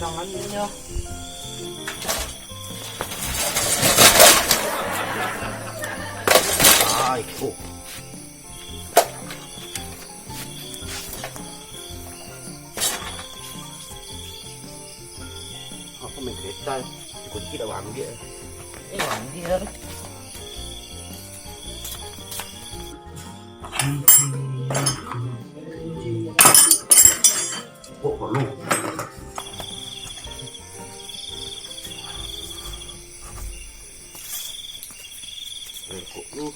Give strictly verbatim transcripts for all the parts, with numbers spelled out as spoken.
Tangannya. Ai, oh. Aku main kereta, kunci dah ambil. Eh, ambil lah. Kok perlu? Eh, kok lu?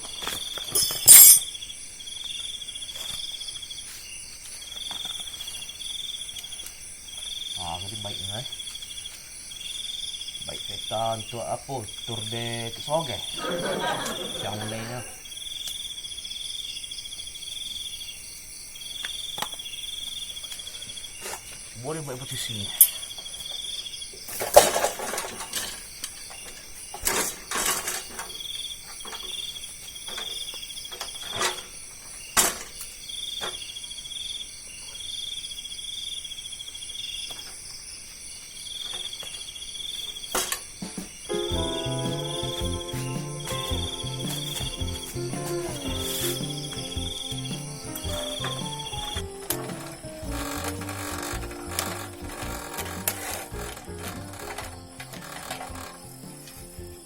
Ah, tadi baik ni, eh. Baik kereta untuk apo? Tour de Sogeh. Yang mulai ni. Boleh buat posisi ni.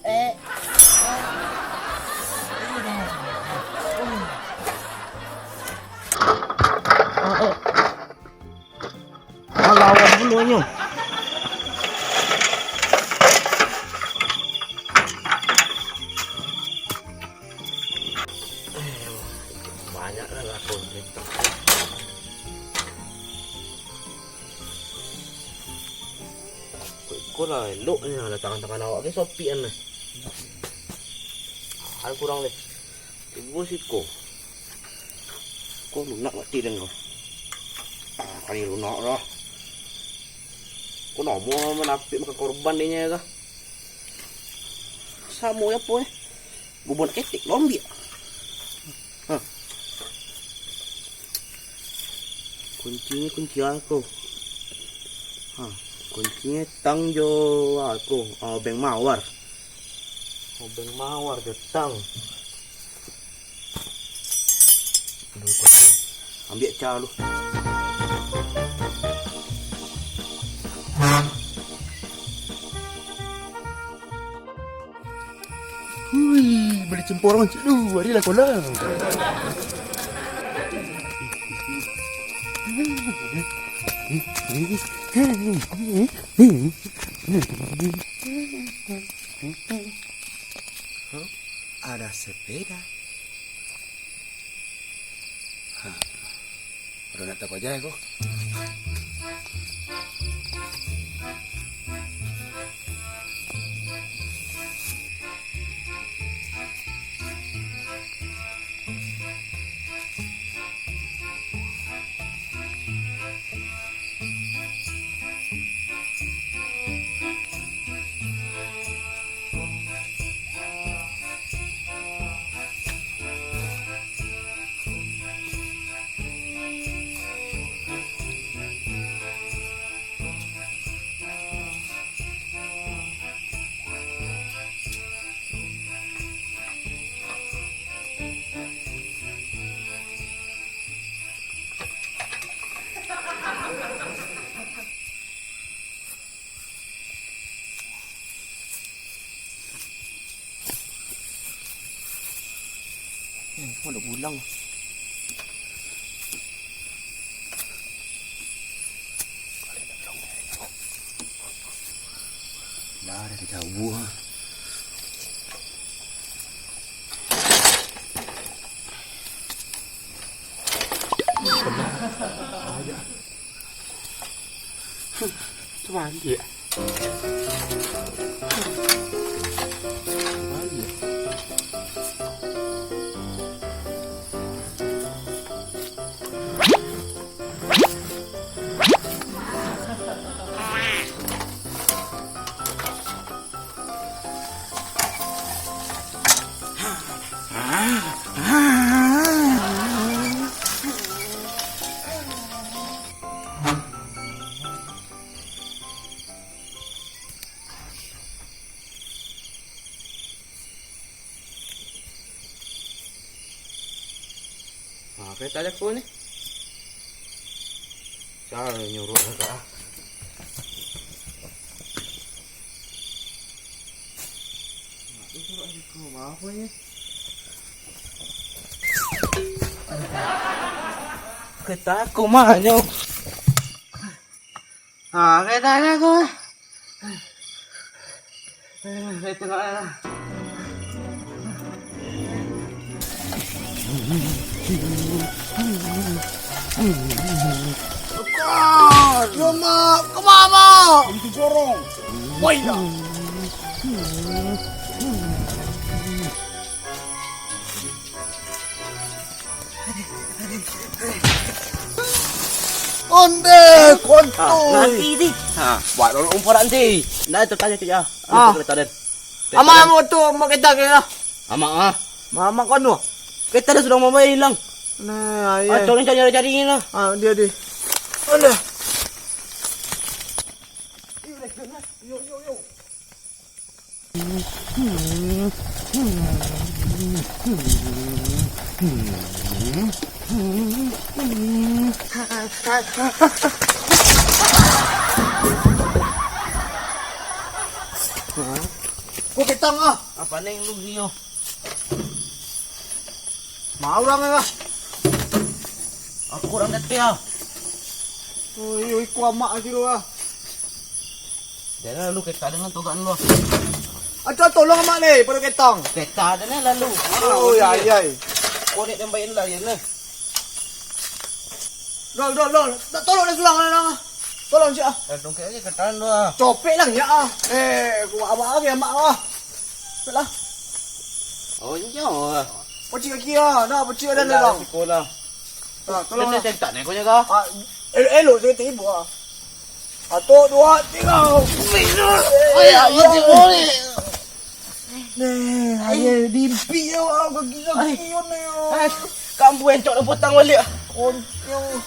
Eh. Malawan pulo nyo. Banyak lah lakon. Iko lah eloknyo lah, tangan-tangan awak ke sopian lah. Ada kurang deh. Tigo siko. Ko lunak mati den ko. Ah, kali lunak lah. Ko namo manapik makan korban dek nyo ko. Samo apo eh? Bubun ketek, lombiak. Hah. Kuncinyo kunci ako. Hah, kuncinyo tang jo ako, obeng mawar. Obeng mawar jo tang. Ambiak ca lu. Hui, bali cemporong cik lu, lari lah kolam. Ada sepeda. Ha. Baru nak tahu aja aku. Hmm, ada bulang. Lah, dah jauah. Terbalik. Terbalik. Kereta jago ni. Cara nyuruh agak ah. Nak tu suruh jago, maaf ni. Kereta aku mah nyo. Ha, kereta aku. Kereta aku. Yo, Mak. Kama, Mak? Itu corong. Woi, dah. Onde, kontol. Nanti, di. Ha, buat dulu umpuran, di. Nah, itu tanya tu, ya. Ah. Itu kereta den. Amak, amak tu, amak kereta ke lah. Amak, ah. Amak kan tu. Kereta den sudah mau hilang. Nah, iya. Ah, tolong cari, cari lah. Ah, dia, dia. Onde. Yo, yo, yo. Ko ketang ah. Apa neng lu, Rio? Ma urang lah. Aku urang datai ah. Oi, oi, kuamak aja lu ah. Jangan lalu kereta den lah, togakan lu. Aco, tolong amak ni, pado ketang. Kereta den lah lalu. Oh, ya, ya. Konek den baik lah, ya, nah. Dol, dol, dol. Tak tolong den sulang, nah, nah. Tolong, Cik, ah. Gantung kaki kereta den tu, ah. Copek lah, ya, ah. Eh, kuat abang lagi, amak, ah. Copek lah. Oh, inyo, ah. Pocik kaki, ah. Nah, pocik badan, bang. Siko lah. Nah, tolong lah. Sentak ni, kau nyaga. Ah, elok-elok, saya tiba, ah. Satu, dua, tiga. Minus. Eh, ayah, ya. Neh, ayah diimpik yo, ah, kaki-kaki yo, neh. Ai, kambuh encok nak potang baliak. Konyol.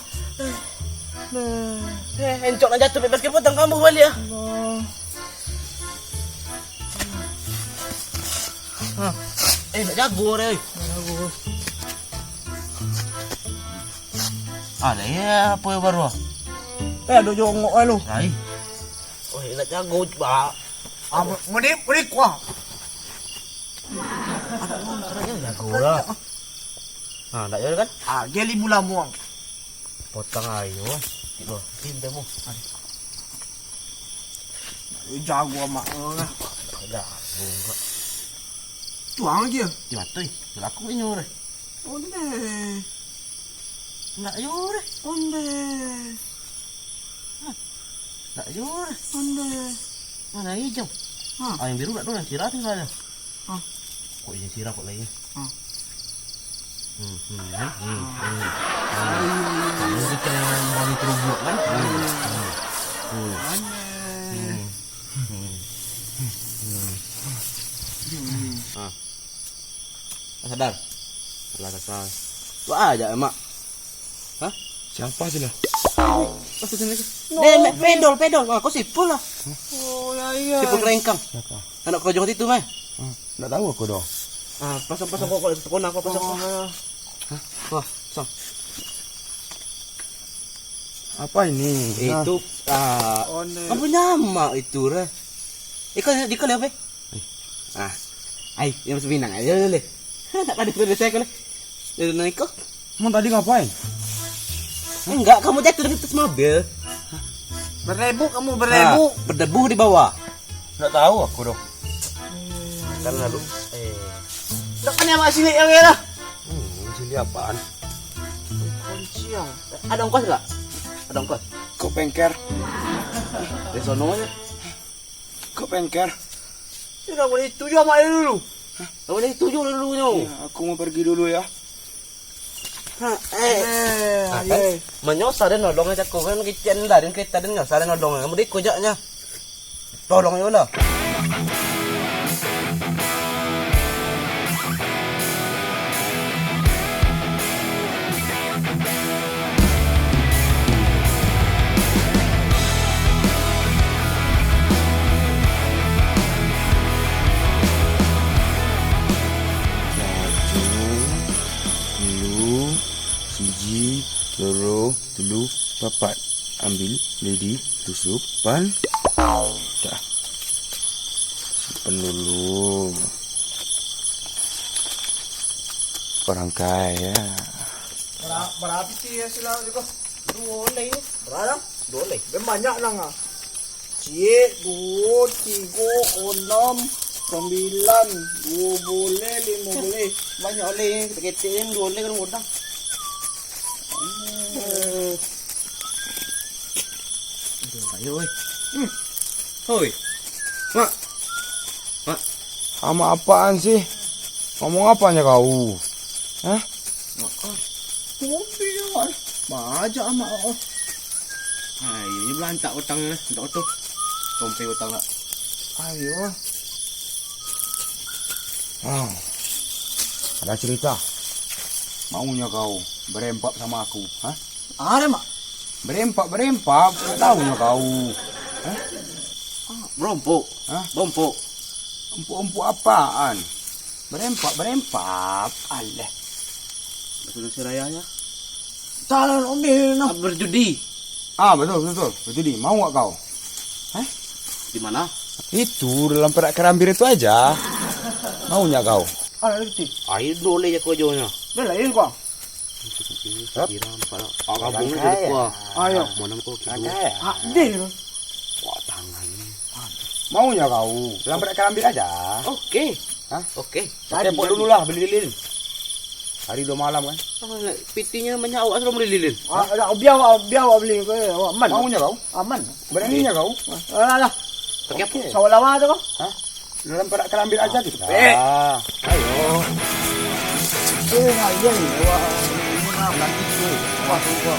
Neh. Eh, encok nak jatuah, bebas ke potang kambuh baliak. Allah. Ha. Eh, nak jago deh. Nak jago. Ah, dah, ya, apa yang baru, ah? Eh, ado jongok ai lu. Ai. Oi, nak jago, Pak. Ah, mo-, mode, mode kuah. Aduh, nak jago lah. Ha, nak jago kan? Ah, dia libu lamuang. Potong ayo. Tiba, tim temu. Eh, jago amak. Jago, Pak. Tuang lagi ya? Tiba tu, eh. Laku inyo, eh. Onde. Ndak yo, deh. Onde. Hah? Ndak yo, deh. Onde. Mana hijau? Hah? Ah, yang biru ndak tahu, yang sirah tinggal aja. Hah? Kok ini sirah kok lagi? Hah? Hmm, hmm, hmm, hmm, hmm. Ini kita yang bagi terubuk kan? Hmm, hmm, hmm. Aneh. Hmm. Hmm. Hmm. Ah. Sadar. Alah, kakak. Wah, aja, Mak. Hah? Siapa sih lah? Pas tu sini. No, Dek, pedol, pedol. Wah, kau sipul lah. Oh, ya, iya. Sipul kerengkang. Siapa? Anak kau jangan itu, meh. Hmm, ndak tahu aku doh. Ah, pasang, pasang kau, kau, kau, kau, pasang. Oh, ya. Hah? Wah, pasang. Apa ini? Itu, ah, apa nama itu, Re? Ikan, ikan apa? Ah. Ai, yang masuk Minang aja leh. Tak ada tulis saya kalau. Dari naik kok. Emang tadi ngapain? Enggak, kamu jatuh dari atas mobil. Berebut kamu, berebut. Berdebu di bawah. Nggak tahu aku doh. Kan lalu. Eh. Tak kan yang masih lihat yang lah. Hmm, sini apaan? Kunci yang. Ada ongkos nggak? Ada ongkos. Kok pengker? Dari sono aja. Kok pengker? Sudah boleh tuju amak dia dulu. Hah? Boleh tuju dulu nyo. Iya, aku mau pergi dulu ya. Ha, eh. Eh, ah, kan? Manyosa den nolong aja kau kan kecen lah den kereta den nyosa den nolong. Kamu dek kojaknya. Tolong yo lah. Satu, dua, Bapak ambil lidi tusupan. Dah. Simpan dulu. Orang kaya. Bara-, bara piti ya sila ko? Duo lai ni. Bara dah? Duo lai. Ben banyak nang ah. Ciek, duo, tigo, onom, sambilan, duo boleh, limo boleh. Banyak oleh ni, ketek-ketek ni duo lai kan modal. Aduh, ayo, oi. Hmm. Oi. Mak. Mak. Amak apaan sih? Ngomong apanya kau? Hah? Mak, ah. Kopi ya, Mak. Majak amak, ah. Ai, ini belantak utang ni, minta oto. Kompe utang lah. Ayo. Ah. Ada cerita. Maunya kau berempak sama aku, hah? Ada, Mak. Berempak, berempak, tak tahunya kau. Hah? Berompok. Hah? Berompok. Empuk-empuk apaan? Berempak, berempak. Alah. Bahasa Indonesia Raya ya. Calon Omil, nah. Ah, berjudi. Ah, betul, betul. Berjudi. Mau nggak kau? Hah? Di mana? Itu, dalam perak kerambir itu aja. Maunya kau? Ah, ada kecil. Ayo, boleh je kau jawabnya. Dah lain kau. Ini kira empat lah. Ah, gabung ni dulu kuah. Ayo. Mana kau kira? Ah, dia. Wah, tangan ni. Maunya kau. Dalam perak kerambir aja. Oke. Hah? Oke. Pakai pot dulu lah, beli lilin. Hari dua malam kan. Ah, pitinya banyak, awak suruh beli lilin. Ah, dah, biar awak, biar awak beli. Awak aman. Maunya kau? Aman. Beraninya kau? Alah, alah. Pakai apa? Sawo lawa tu kau? Hah? Dalam perak kerambir aja gitu. Eh. Ah, ayo. Eh, ayo. Wah, ini mah berani tu. Wah, wah, wah.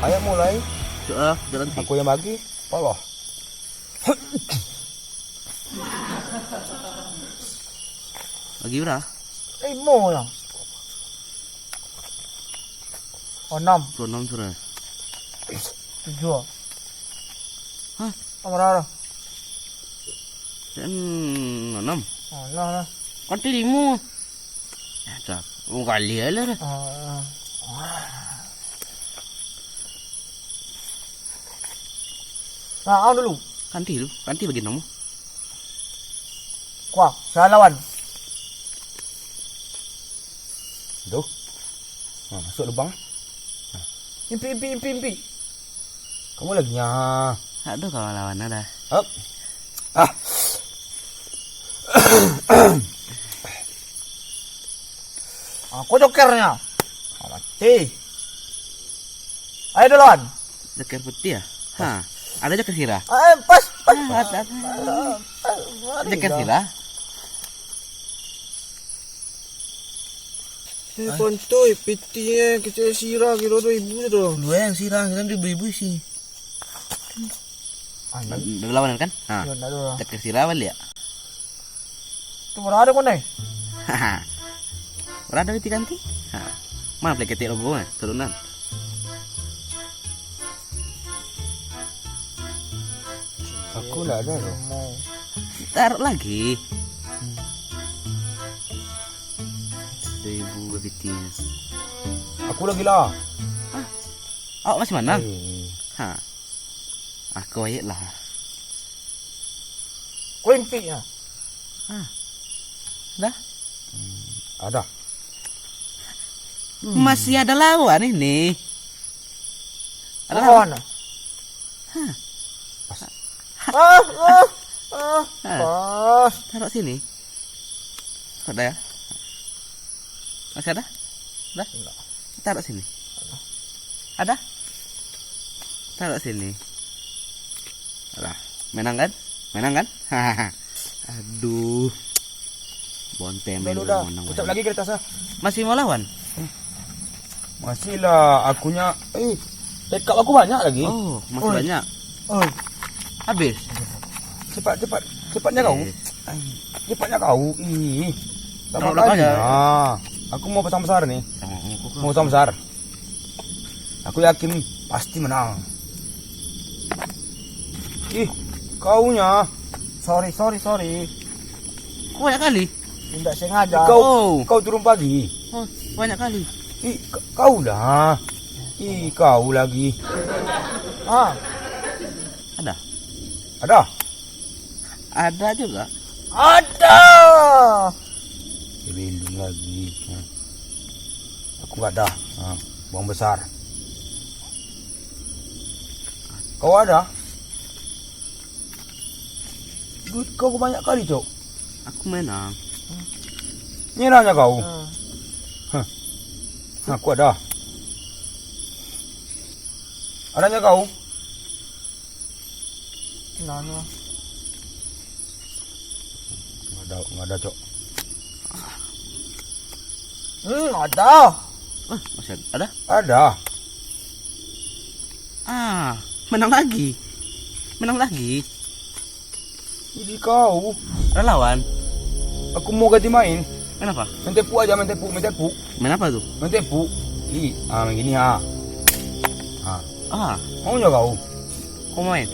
Ayo mulai. Sudah, jalan. Aku yang bagi. Allah. Bagi bara? Limo lah. Anam. Puluah anam sudah. Tujuah. Hah? Amarah. Dan anam. Anam lah. Kan tu limo. Dah, manggaleh lah dah. Ah, ah. Nah, ang dulu. Kanti tu, kanti bagi namo. Kuah, salawan. Tuh. Nah, masuk lubang. Nah. Impi, impi, impi, impi. Kamu lagi nya. Aduh, kawan lawan dah. Hop. Ah. Aku jokernya. Ah, mati. Ayo duluan. Joker putih ya? Ha. Ada joker sirah. Eh, pas, pas. Ah, ada, ada. Ah, ah, ah, joker sirah. Eh, pantoi, piti eh, kecil sirah, kilo dua ribu je tu. Dua yang sirah, kan dua ribu isi. Ah, ini. Dah lawan kan? Ha. Yo, ndak ada. Dah kasih lawan dia. Tu bara ado kau nai? Bara ado piti kanti? Ha. Mana boleh ketik logo eh, turunan. Aku ndak ada tu. Taruh lagi. Dua ribu piti. Aku lagi lah. Ah. Awak masih manang? Eh. Ha. Aku ayat lah. Kuimpik ah. Ha. Dah? Hmm, ada. Hmm. Masih ada lawan ini. Ada lawan. Lawan ah. Ha. Pas. Ah, ah, ah, ha. Pas. Taruh sini. Kok dah ya? Masih ada? Dah? Enggak. Taruh sini. Ada? Taruh sini. Alah, menang kan? Menang kan? Aduh. Bonteng. Udah, udah, udah. Menang. Ucap lagi kertas ah. Masih mau lawan? Masih lah, akunya, eh, backup aku banyak lagi. Oh, masih banyak. Oi. Habis. Cepat, cepat. Cepatnya kau. Eh. Ai, cepatnya kau. Ih. Taruh belakang aja. Ah, aku mau pasang besar ni. Oh, oh, oh, oh. Mau pasang besar. Aku yakin pasti menang. Ih, kaunya. Sorry, sorry, sorry. Kau banyak kali? Indak sengaja. Kau, Oh. kau turun pagi? Oh, banyak kali. Ih, k-, kau lah. Ih, kau lagi. Ah. Ada. Ada? Ada juga. Ada. Eh, belum lagi. Ha. Aku ada. Ha, buang besar. Kau ada? Duit kau banyak kali, Cok. Aku menang. Menangnyo kau? Ha. Hah. Aku ada. Adanyo kau? Menangnyo. Nggak ada, nggak ada, Cok. Hmm, ada. Ah, masih ada? Ada. Ah, menang lagi. Menang lagi. Jadi kau. Ada lawan. Aku mau ganti main. Main apa? Main tepuk aja, main tepuk, main tepuk. Main apa tu? Main tepuk. Ih, ah, main gini, ah. Ah. Ah. Mau nggak kau? Kau main?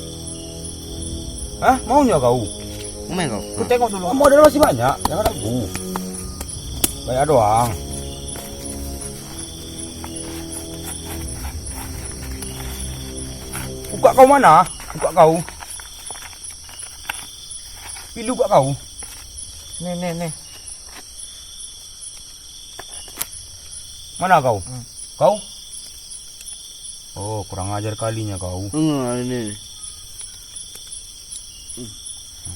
Hah? Mau nggak kau? Mau main kau? Kau tengok dulu. Modal masih banyak. Jangan ragu. Banyak doang. Buka kau mana? Buka kau. Pilu buka kau. Nih, nih, nih. Mana kau? Hmm. Kau? Oh, kurang ajar kalinya kau. Hmm, ini.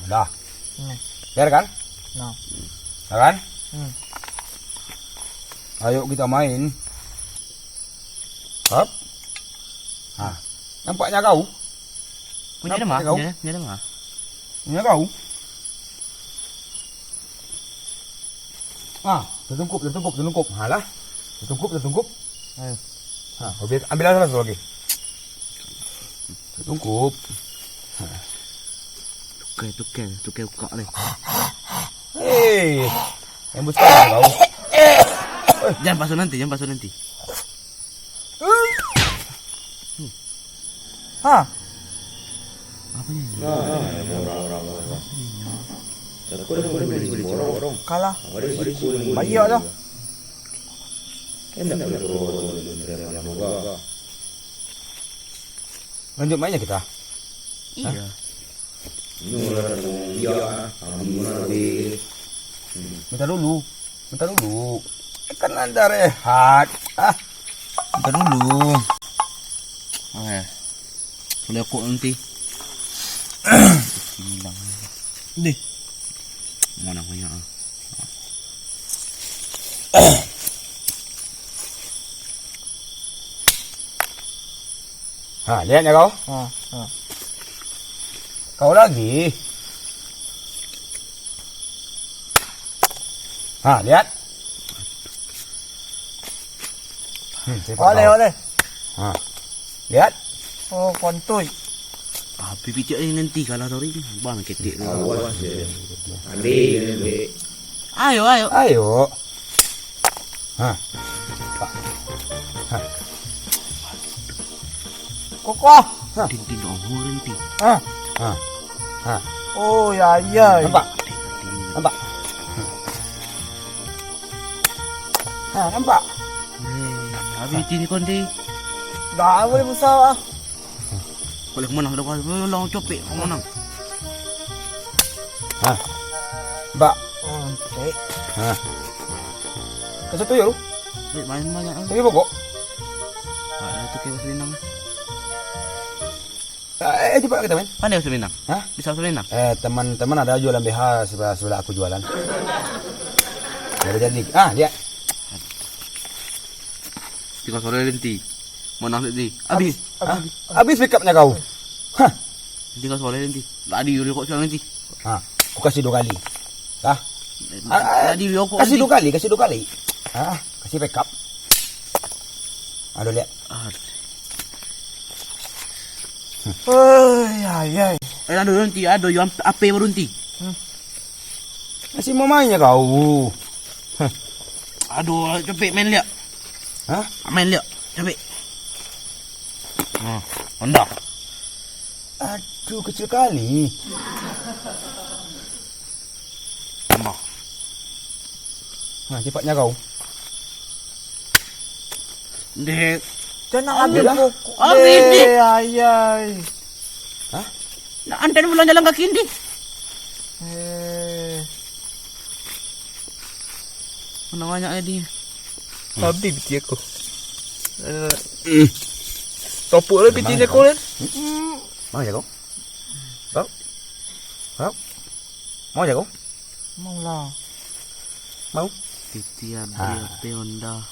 Dah. Hmm. Biar kan? Nah. Dah kan? Hmm. Ayo kita main. Hop. Ha. Nampaknya kau? Punya Nampak lemah, kau? Punya, punya lemah. Punya kau? Ah, tertungkup, tertungkup, tertungkup. Ha lah. Tertungkup, tertungkup. Ayo. Ha, ambil, ambil salah satu lagi. Tertungkup. Ha. Tukai, tukai, tukai ukak ni. Hei, yang besar kau. Jangan pasu nanti, jangan pasu nanti. Ha. Apa ni? Nah, orang-orang. Kalah. Bayar lah. Lanjut mainnya kita. Iya. Minta dulu. Minta dulu. Kan anda rehat. Ah. Minta dulu. Eh. Boleh kok nanti. Hilang. Deh. Mana banyak ah. Ha, lihat ya kau? Ha, ha. Kau lagi. Ha, lihat. Hmm, siapa Oleh, tahu. Oleh. Ha. Lihat. Oh, kontoi. Ah, pipicik ni nanti kalah tadi ni. Bang ketik ni. Awas je. Ambil, ambil. Ayo, ayo. Ayo. Ha. Ha. Kokoh. Ha. Tintin, oh, tintin. Ha. Ha. Ha. Oh, ya, ya. Nampak? Nampak? Ha, nampak? Eh, habis ini konde. Dah boleh besar ah. Boleh menang dah, kau ulang copek, kau menang. Ha. Nampak? Oh, copek. Ha. Kau satu ya lu? Baik, main banyak ah. Tapi pokok. Ada tu kau minang. Eh, eh, cepat kita main. Pandai bahasa Minang? Hah? Bisa bahasa Minang? Eh, teman-teman ada jualan B H sebelah, sebelah aku jualan. Jadi, jadi. Ah, dia. Tiga sore nanti. Mana nanti? Habis. Hah? Habis pick up-nya kau. Hah? Tiga sore nanti. Tadi udah kok siang nanti. Ha, aku kasih dua kali. Dah. Ah, ah, tadi udah kok kasih nanti. Dua kali, kasih dua kali. Ah, kasih pick up. Aduh, lihat. Aduh. Oi, ai, ai. Eh, ado nanti, ado yo ape baru nanti. Hmm. Masih mau main ya kau? Hah. Aduh, capek main liak. Hah? Main liak, capek. Nah, Honda. Aduh, kecil kali. Nah, cepatnya kau. Dek. Jangan ambil pokok. Ambil, Dek. Ayai. Hah? Nak antai pulang jalan kaki, Dek. Eh. Mana banyak tadi? Habis piti aku. Hmm. Topuk lah piti aku kan. Mau jago? Kau? Kau? Mau jago? Mau lah. Mau? Titi abdi Ah. Ape onda.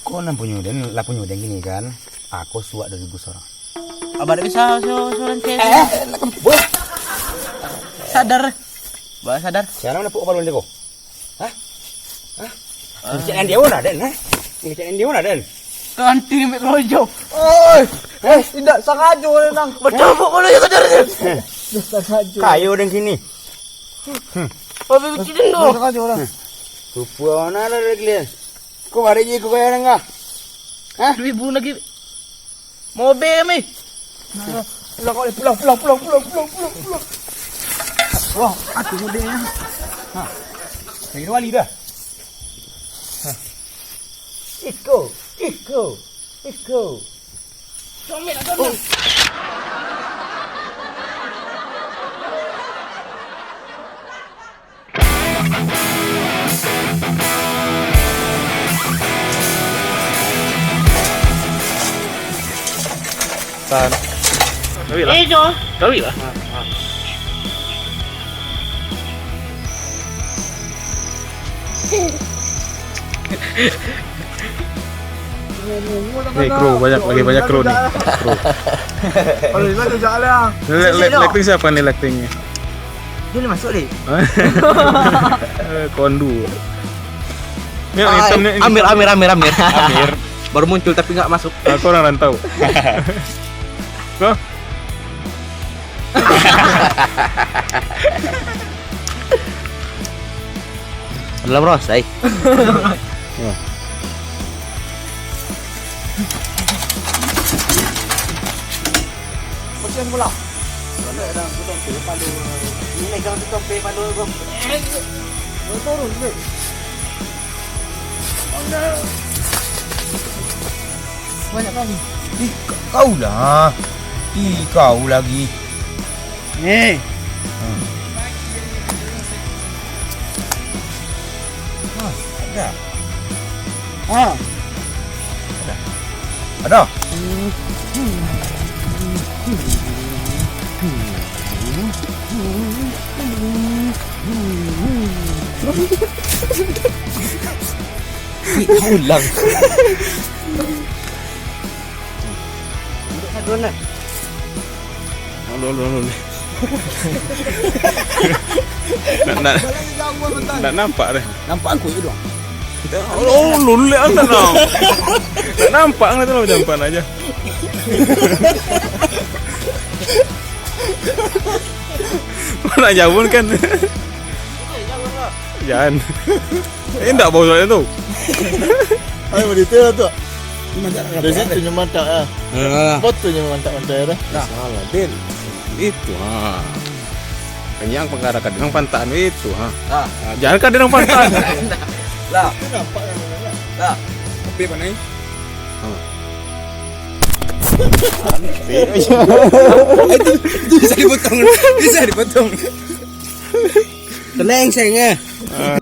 Kau nan punyo den, lah punyo den kini kan. Aku suak dari bus orang. Abah dak bisa so-, sorang cewek. Eh, eh, eh, boy. Sadar. Bah sadar. Siapa nak pukul balon deko? Hah? Hah? Ngecek nan dia mana den, hah? Ngecek nan dia mana den? Kanti ambil kerojo. Oi, eh, tidak sengaja orang nang. Betul pun kalau yang sadar dia. Tidak sengaja. Kayo den kini. Habis kecil tu. Tidak sengaja orang. Rupa mana ada lagi dia? Kau ada je kau kaya orang kah? Hah? Dua ribu lagi. Mobil kami. Pulang kau ni, pulang, pulang, pulang. Wah, aku modelnya. Ha. Lagi dua kali dah. Ha. Iko, iko, iko. Comel lah, comel. Tan. Kawin lah. Eh, Jo. Kawin lah. Eh, kru, banyak, lagi banyak kru ni. Kru. Kalau itu sejak lah. Ni li-, li-, lighting siapa ni lightingnya? Dia boleh masuk, Dik? Eh, kondu. Ni yang Ah, hitam ni, Amir, Amir, Amir, Amir. Amir. Baru muncul tapi nggak masuk. Aku orang rantau. Kau? Dalam ros, ai. Macam bola. Ini megang tu topi palu, bro. Turun, bro. Banyak kali. Ih, kau lah. Ih, kau lagi. Ni. Hmm. Ah, ada. Ah. Ada. Ada. Ulang. Duduk satu lah. Aduh, aduh, aduh, aduh. Nak, nak, nak nampak deh. Nampak angkut je doang. Oh, lulek anda tau. Nak nampak anda tu lah jampan aja. Mana jauh kan? Jangan. Ini ndak bau suara tu. Ayo, begitu lah tu. Dari situ nyo mantap lah. Alah. Foto nyo mantap-mantap ya dah. Nah. Salah, Din. Itu, ha. Kenyang penggara kadang pantaan itu, ha. Ah. Jangan kadang pantaan. Lah. Itu nampak kan? Lah. Tapi apa ni? Ha. Itu, itu bisa dipotong. Bisa dipotong. Tenang, sayang, eh. Ah.